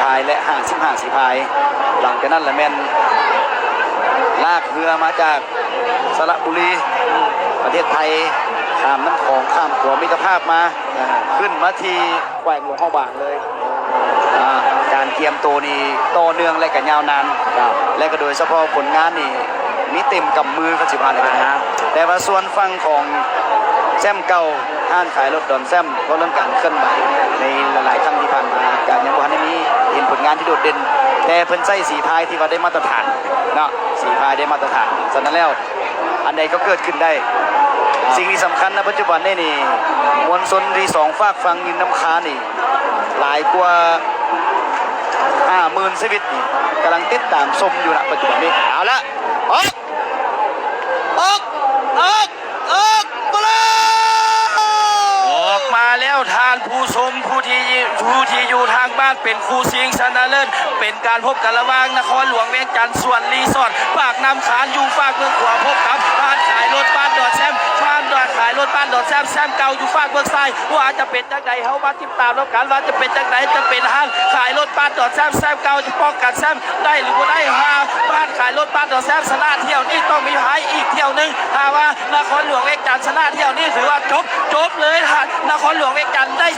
ພາຍ ແລະ ຫ້າສິບຫ້າສີພາຍ. ຫຼັງຈາກນັ້ນລະແມ່ນລາກເຮືອມາຈາກສະລະບູລີ ປະເທດໄທ ຂ້າມນ້ຳຂອງ ຂ້າມຂົວມິດຕະພາບມາ ຂຶ້ນມາທີ່ແຂວງຫຼວງພະບາງເລີຍ. ອ່າ ການກຽມໂຕນີ້ຕໍ່ເນື່ອງ ແລະ ກໍຍາວນານ ແລະ ກໍໂດຍສະເພາະຜົນງານນີ້ມີເຕັມກຳມື ກໍຊິວ່າໄດ້. ອ່າ ແຕ່ວ່າສ່ວນຝັ່ງຂອງແຊ້ມເກົ່າ ຮ້ານຂາຍລົດດອນແຊ້ມ ກໍເລື່ອງການເຄື່ອນໄຫວໃນຫຼາຍໆຄັ້ງທີ່ຜ່ານມາ ກໍຍັງບໍ່ທັນໄດ້ມີເຫັນຜົນງານທີ່ໂດດເດັ່ນ ແຕ່ເພິ່ນໃຊ້ສີພາຍທີ່ວ່າໄດ້ມາດຕະຖານເນາະ ສີພາຍໄດ້ມາດຕະຖານ. ສະນັ້ນແລ້ວ ອັນໃດກໍເກີດຂຶ້ນໄດ້. ສິ່ງທີ່ສຳຄັນໃນປັດຈຸບັນນີ້ນີ້ ມວນຊົນທີ່ສອງຟາກຝັ່ງຢູ່ນ້ຳຄານີ້ ຫຼາຍກວ່າຫ້າໝື່ນຊີວິດນີ້ ກຳລັງຕິດຕາມຊົມຢູ່ນະປັດຈຸບັນນີ້. ເອົາລະ ອອກ ອອກ ອອກ ອອກມາແລ້ວ ອອກມາແລ້ວທ່ານຜູ້ຊົມ ຜູ້ທີ່ ຜູ້ທີ່ຢູ່ທາງບ້ານ ເປັນຄູ່ຊິງຊະນະເລີດ ເປັນການພົບກັນລະຫວ່າງນະຄອນຫຼວງວຽງຈັນ ສວນຣີສອດ ປາກນ້ຳຄານ ຢູ່ຟາກເບື້ອງຂວາ ພົບກັບຮ້ານຂາຍລົດບ້ານດອນແຊ້ມ ຮ້ານຂາຍລົດບ້ານດອນແຊ້ມ ແຊ້ມເກົ່າ ຢູ່ຟາກເບື້ອງຊ້າຍ ວ່າຈະເປັນຈັ່ງໃດ ເຮົາມາຕິດຕາມນຳກັນ ວ່າຈະເປັນຈັ່ງໃດ ຈະເປັນຮ້ານຂາຍລົດບ້ານດອນແຊ້ມ ແຊ້ມເກົ່າຈະປ້ອງກັນແຊ້ມໄດ້ຫຼືບໍ່ໄດ້ ຫາກບ້ານຂາຍລົດບ້ານດອນແຊ້ມຊະນະຖ້ຽວນີ້ ຕ້ອງມີພາຍອີກຖ້ຽວໜຶ່ງ ຖ້າວ່ານະຄອນຫຼວງວຽງຈັນຊະນະຖ້ຽວນີ້ ຖືວ່າຈົບ ຈົບເລີຍ ນະຄອນຫຼວງວຽງຈັນໄດ້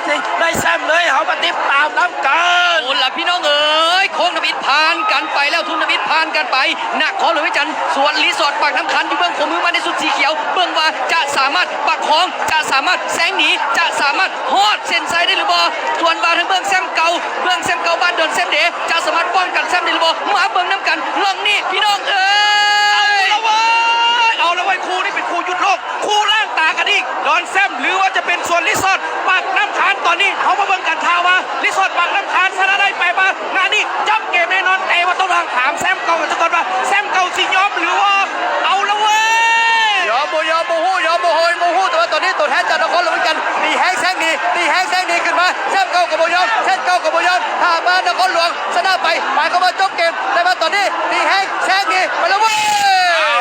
ໄດ້ແຊ້ມເລີຍ ເຮົາມາຕິດຕາມນຳກັນ. ໂອ້ລະ ພີ່ນ້ອງເອີຍ ໂຄ້ງທຳອິດຜ່ານກັນໄປແລ້ວ ທຸ່ມທຳອິດຜ່ານກັນໄປ ນະຄອນຫຼວງວຽງຈັນ ສວນຣີສອດ ປາກນ້ຳຄານ ຢູ່ເບື້ອງຂວາມືມາໃນຊຸດສີຂຽວ ເບິ່ງວ່າຈະສາມາດປະຄອງ ຈະສາມາດແຊງໜີ ຈະສາມາດຮອດເສັ້ນໄຊໄດ້ຫຼືບໍ່? ສ່ວນວ່າທາງເບື້ອງແຊ້ມເກົ່າ ເບື້ອງແຊ້ມເກົ່າບ້ານດອນແຊ້ມເດ ຈະສາມາດປ້ອງກັນແຊ້ມໄດ້ຫຼືບໍ່? ມາເບິ່ງນຳກັນ ລອງນີ້ ພີ່ນ້ອງເອີຍ. ເອົາລະເວີ້ຍ ເອົາລະເວີ້ຍ ຄູ່ນີ້ເປັນຄູ່ຢຸດໂລກ ຄູ່ລ້າງຕາກັນອີກ ດອນແຊ້ມ ຫຼືວ່າຈະເປັນສວນຣີສອດ ປາກນ້ຳຄານ. ຕອນນີ້ເຮົາມາເບິ່ງກັນ ຖ້າວ່າຣີສອດປາກນ້ຳຄານຊະນະໄດ້ໄປມາ ງານນີ້ຈັບເກມແນ່ນອນ ແຕ່ວ່າຕ້ອງຖາມແຊ້ມເກົ່າກັນຊະກ່ອນວ່າ ແຊ້ມເກົ່າຊິຍອມ ຫຼືວ່າ ເອົາລະເວີ້ຍ ຍອມບໍ່ຍອມບໍ່ຮູ້ ຍອມບໍ່ໂຫຍບໍ່ຮູ້ ແຕ່ວ່າຕອນນີ້ຕົວແທນຈາກນະຄອນຫຼວງວຽງຈັນ ຕີແຮງແຊງໜີ ຕີແຮງແຊງໜີຂຶ້ນມາ ແຊ້ມເກົ່າກໍບໍ່ຍອມ ແຊ້ມເກົ່າກໍບໍ່ຍອມ ຖ້າມານະຄອນຫຼວງຊະນະໄປ ໝາຍຄວາມວ່າຈົບເກມ ແຕ່ວ່າຕອນນີ້ຕີແຮງແຊງໜີໄປລະເວີ້ຍ.